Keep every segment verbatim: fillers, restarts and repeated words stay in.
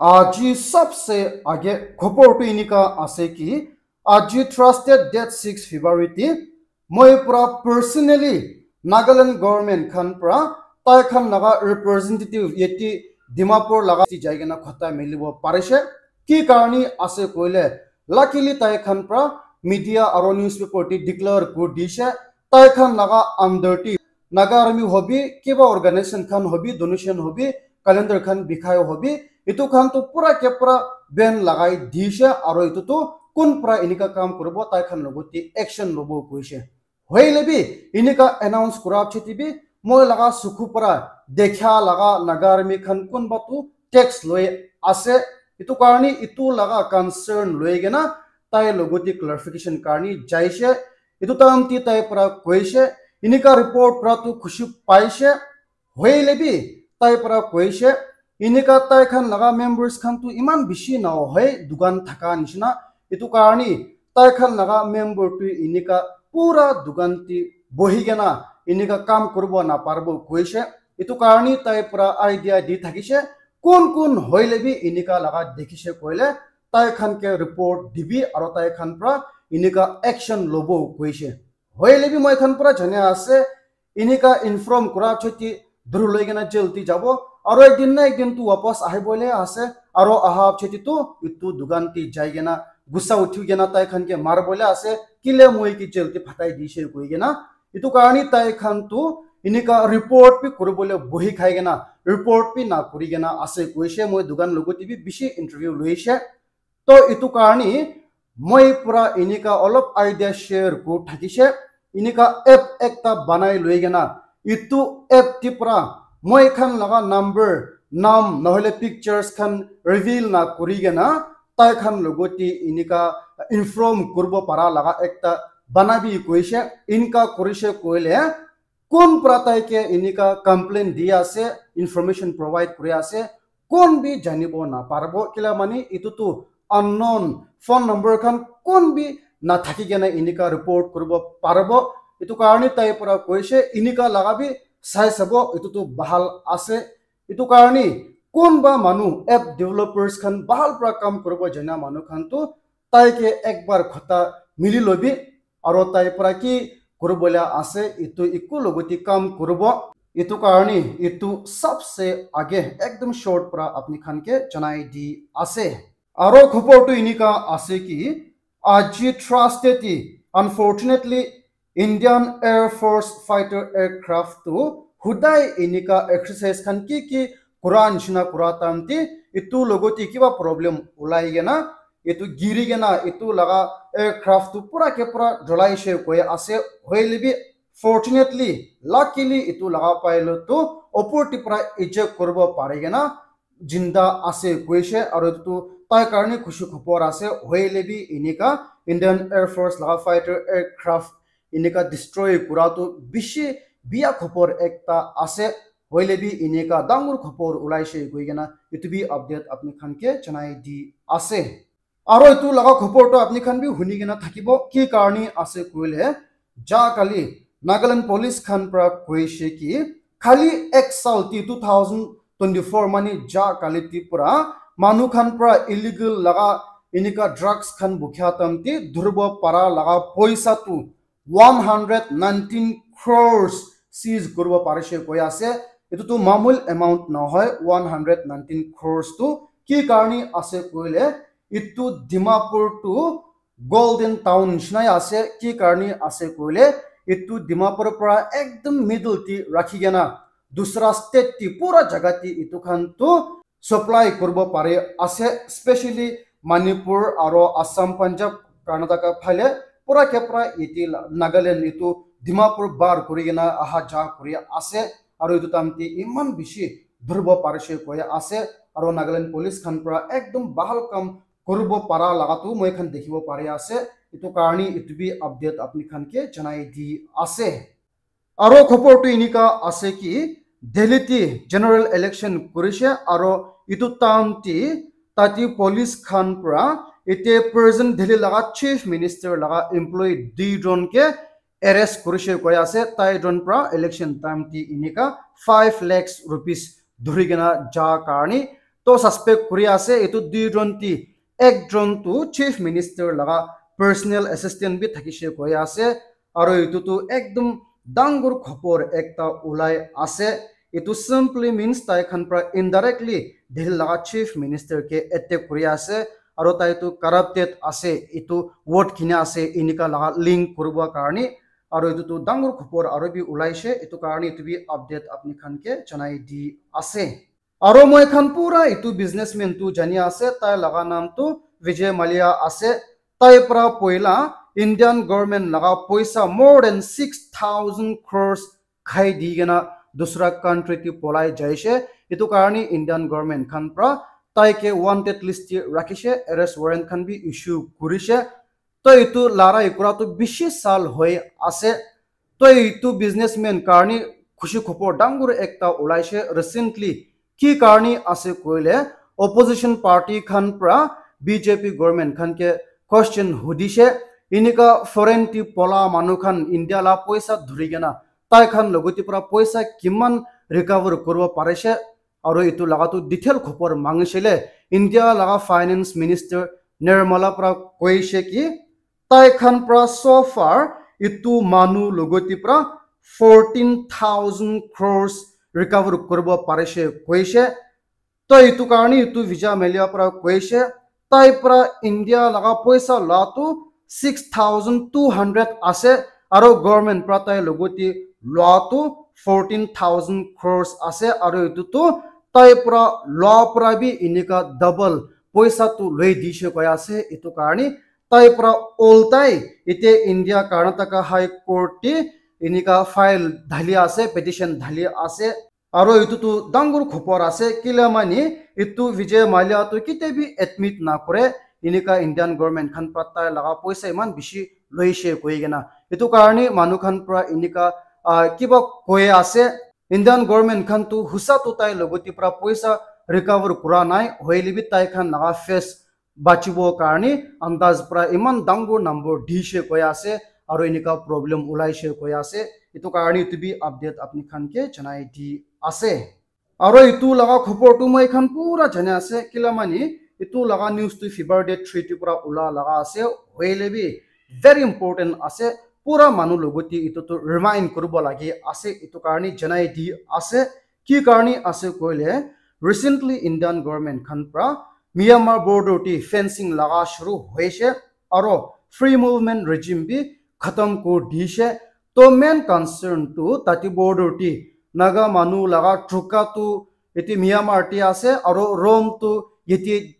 Aji sabse age khobor tu enika ase ki, aji Thursday date six February te moi pura personally Nagaland government khan pura tai khan laga representative yeti Dimapur laga ti jai kena khota milibo parishe. Ki karni ase koile, luckily tai khan pura media aro newspaper ti declare kur dishe, tai khan laga under ti Naga Army hobi, kiba organization khan hobi, donation hobi, calendar khan bikhai hobi, itu khan tu pura ke pura ban lagai dishe, aro itu tu kun pura enika kam kuribo, tai khan logot te action lobo koishe. Hoile bi enika announce kura pichete bi moi laga sukhu pura dekha laga Naga Army khan kunba tu tax loi ase, itu karni itu laga concern loi kena tai logot te clarification karni jaishe. Itu time te tai pura koishe, enika report pura tu khushi paishe. Hoile bi tai pura koishe, enika tai khan laga members khan tu iman bishi na hoi dukan thaka nishina. Itu karni tai khan laga member tu enika pura dukan te bohi kena enika kam kuribo na paribo koishe. Itu karni tai pura idea di thakishe, kun kun hoile bi enika laga dekhishe koile tai khan ke report dibi aro tai khan pura enika action lobo koishe. Hoile bi moi khan pura jane ase, enika inform kura pichete dhuri loi kena jail te jabo, aro ek din na ek din tu wapas ahi bole ase, aro aha pichete tu itu dukan te jai kena gussa uthi kena tai khan ke mar bole ase, kile moi ke jail te phatai dishe koi kena. Itu karni tai khan tu enika report bi kuribole bohi khai kena, report bi na kuri kena ase koishe. Moi dukan logot te bi bishi interview loishe. To itu karni moi pura enika olop idea share kuri thakishe, enika app ekta banai loi kena, itu app te pura moi khan laga number, nam, nohole pictures khan reveal na kuri kena, tai khan logot te enika inform kuribo para laga ekta banabi koishe. Enika korishe koile, kun pura tai ke enika complaint di ase, information provide kuri ase, kun bi janibo na paribo, kila mani itu tu unknown phone number khan kun bi na thaki kena enika report kuribo paribo. Itu karni tai pura koishe, enika laga bi sai sabo, itu tu bahal ase. Itu karni kunba manu, app developers khan, bahal pura kam kuribo jana manu khan tu tai ke ekbar khota mili lobi, aro tai pura ki kuribole ase, itu eku logot te kam kuribo. Itu karni itu sabse age ekdom short pura apni khan ke janai di ase. Aro khobor tu enika ase ki, aji Thursday te, unfortunately, Indian Air Force fighter aircraft tu hudai enika exercise khan ki ki kura nishina kura time te, itu logot te kiba problem ulai kena, itu giri kena, itu laga aircraft tu pura ke pura jolai she koi ase. Hoile bi fortunately, luckily, itu laga pilot tu opor te pura eject kuribo pari kena jinda ase koishe, aro itu tu tai karni khushi khobor ase. Hoile bi enika Indian Air Force laga fighter aircraft enika destroy kura tu bishi biya khobor ekta ase. Hoile bi enika dangor khobor ulaishe koi kena itu bi update apni khan ke janai di ase. Aro itu laga khobor tu apni khan bi huni kena thakibo, ki karni ase koile, ja kali Nagaland police khan pra koishe ki khali ek sal ti two thousand twenty-four mani ja kali ti pura manu khan pra illegal laga enika drugs khan bukha tam ti dhuribo para laga poisa tu one hundred nineteen crores seize kuribo parishe koi ase. Itu tu mamul amount nohoi, one hundred nineteen crores tu ki karni ase koile, itu Dimapur tu golden town nishina ase. Ki karni ase koile, itu Dimapur pra ekdum middle ti rakhi kena dusra state ti pura jaga ti itu khan tu supply kuribo pare ase, specially Manipur aro Assam, Punjab, Karnataka phale pura ke pura iti la-, Nagaland itu Dimapur bar kuri kena aha ja kuri ase, aro itu time te iman bishi dhuribo parishe koi ase, aro Nagaland police khan pra ekdum bahal kam kuribo para laga tu moi khan dikhibo pari ase. Itu karni itu bi update apni khan ke janai di ase. Aro khobor tu enika ase ki Delhi ti general election kurishe aro itu time ti tati police khan pra ite present Delhi laga chief minister laga employee duijon ke arrest kurishe koi ase. Tai jon pra election time ti enika five lakhs rupees dhuri kena ja karni To suspect kuri ase etu duijon te, ekjon tu chief minister laga personal assistant bi thakishe koi ase. Aro etu tu ekdom dangor khobor ekta ulai ase. Etu simply means tai khan pra indirectly Delhi laga chief minister ke attack kuri ase. Aro tai tu corrupted ase, etu vote kina ase, enika laga link kuribo karne. Aro etu tu dangor khobor aro bi ulaishe, etu karne etu bi update apni khan ke janai di ase. Aro moi khan pura etu businessman tu jani ase, tai laga naam tu Vijay Mallya ase. Tai pra poila Indian government laga poisa more than six thousand crores khai di kena dusra country te polai jaishe. Etu karne Indian government khan pra tai ke wanted list te rakhishe, arrest warrant khan bi issue kurishe. To etu larai kura tu bishi sal hoi ase. To etu businessman karne khushi khobor dangor ekta ulaishe recently. Ki karne ase koile, opposition party khan pra B J P government khan ke question hudishe, enika foreign te pola manu khan India la poisa dhuri kena tai khan logoti pra poisa kiman recover kuribo parishe, aro etu laga tu detail khobor mangishile India laga finance minister Nirmala pra koishe ki tai khan pra so far etu manu logoti pra fourteen thousand crores recover kuribo parishe koishe. To etu karne etu Vijay Mallya pra koishe, tai pra India laga poisa la tu six thousand two hundred ase, aro government pra tai logoti la tu fourteen thousand crores ase, aro etu tu tai pra la pra bi enika double poisa tu loi dishe koi ase. Etu karne tai pra oltai ite India Karnataka High Court te enika file dhali ase, petition dhali ase. Aro etu tu dangor khobor ase, kila mani etu Vijay Mallya tu kite bi admit na kore, enika Indian government khan pra tai laga poisa iman bishi loishe koi kena. Etu karne manu khan pra enika, ah, kiba koi ase, Indian government khan tu husa tu tai logoti pra poisa recover kura nai, hoile bi tai khan laga face bachibo karne andaz pra iman dangor number dishe koi ase, aro enika problem ulaishe koi ase. Etu karne etu bi update apni khan ke janai di ase. Aro etu laga khobor tu moi khan pura jane ase, kila mani etu laga news tu February date three te pura ula laga ase, hoile bi very important ase, pura manu logoti etu tu remind kuribo lagi ase, etu karne janai di ase. Ki karne ase koile, recently Indian government khan pra Myanmar border te fencing laga shuru hoishe, aro free movement regime bi khatam kuri dishe. To main concern tu tate border te Naga manu laga truka tu ete Myanmar te ase, aro Rom tu yete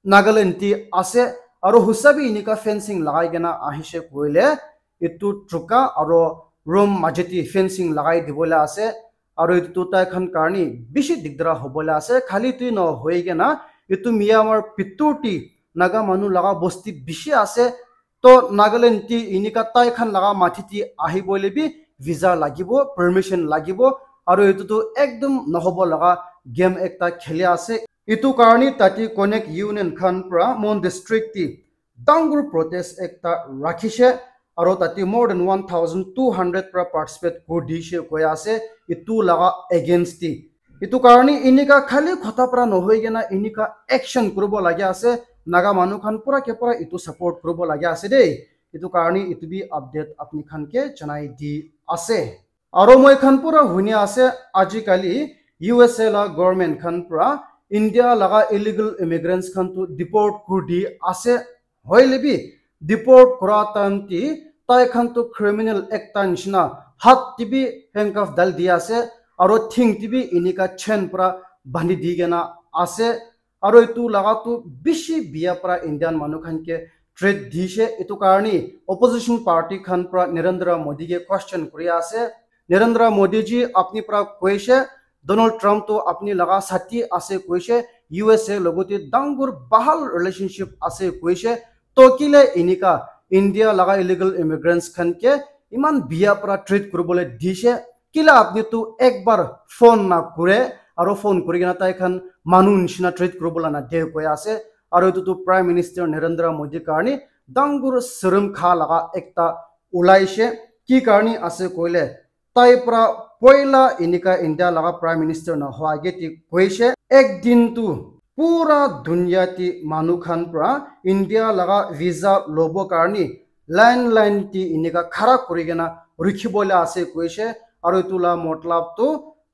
Nagaland te ase, aro husa bi enika fencing lagai kena ahishe koile, etu truka aro Rom maje te fencing lagai dibole ase, aro etu tu tai khan karne bishi digdara hobole ase. Khali tu no hoi kena etu Myanmar bitor te Naga manu laga bosti bishi ase, to Nagaland te enika tai khan laga mati te ahi bole bi visa lagibo, permission lagibo, aro etu tu ekdom nohobo laga game ekta kheli ase. Etu karne tate Konyak Union khan pra Mon district te dangor protest ekta rakhishe, aro tate more than one thousand two hundred pra participate kuri dishe koi ase etu laga against te. Etu karne enika khali khota pra nohoi kena enika action kuribo lage ase. Naga manu khan pura ke pura etu support kuribo lage ase de. Etu karne etu bi update apni khan ke janai di ase. Aro moi khan pura huni ase, ajikali U S A la government khan pura India laga illegal immigrants khan tu deport kuri di ase. Hoile bi deport kura time te tai khan tu criminal ekta nishina hat te bi handcuff dal di ase, aro thing te bi enika chain pura bandi di kena ase. Aro etu laga tu bishi biya pura Indian manu khan ke threat dishe. Etu karne opposition party khan pura Narendra Modi ke question kuri ase. Narendra Modi ji, apni pura koishe, Donald Trump tu apni laga sathi ase koishe, U S A logote dangor bahal relationship ase koishe. To kile enika India laga illegal immigrants khan ke iman biya pura treat kuribole dishe? Kila apni tu ekbar phone na kure, aro phone kuri kena tai khan manu nishina treat kuribola na de koi ase. Aro etu tu Prime Minister Narendra Modi karne dangor sorom kha laga ekta ulaishe. Ki karne ase koile, tai pra poila enika India laga Prime Minister na hua age te koishe, ek din tu pura dunia te manu khan pra India laga visa lobo karni line line te inika khara kuri kena rukhi bole ase koise. Aru etu la matlab tu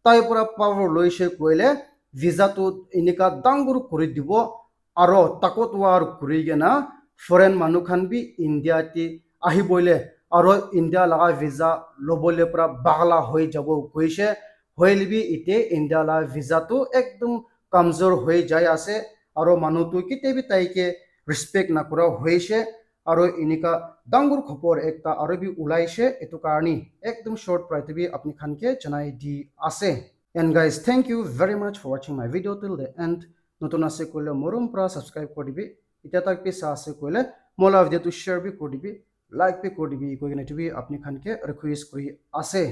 tai pra power loise koile visa tu inika dangur kuri dibo. Aro takotwar kuri kena foreign manu khan bi India te ahi bole aro India laga visa lobole pra bagla hoi jabo koise. Hoile bi ite India la visa tu ekdum kamzor hoi jai ase. Aro manu tu kite bi tai ke respect na kura hoise. Aro inika dangur khopor ekta aro bi ulaise. Etu karni ekdum short pra etu bi apni khan ke janai di ase. And guys, thank you very much for watching my video till the end. Notun ase koile morom pra subscribe kuri dibi. Itya tak bi sa ase koile mola video tu share bi kuri dibi, like bi kuri dibi koi kena etu bi apni khan ke request kuri ase.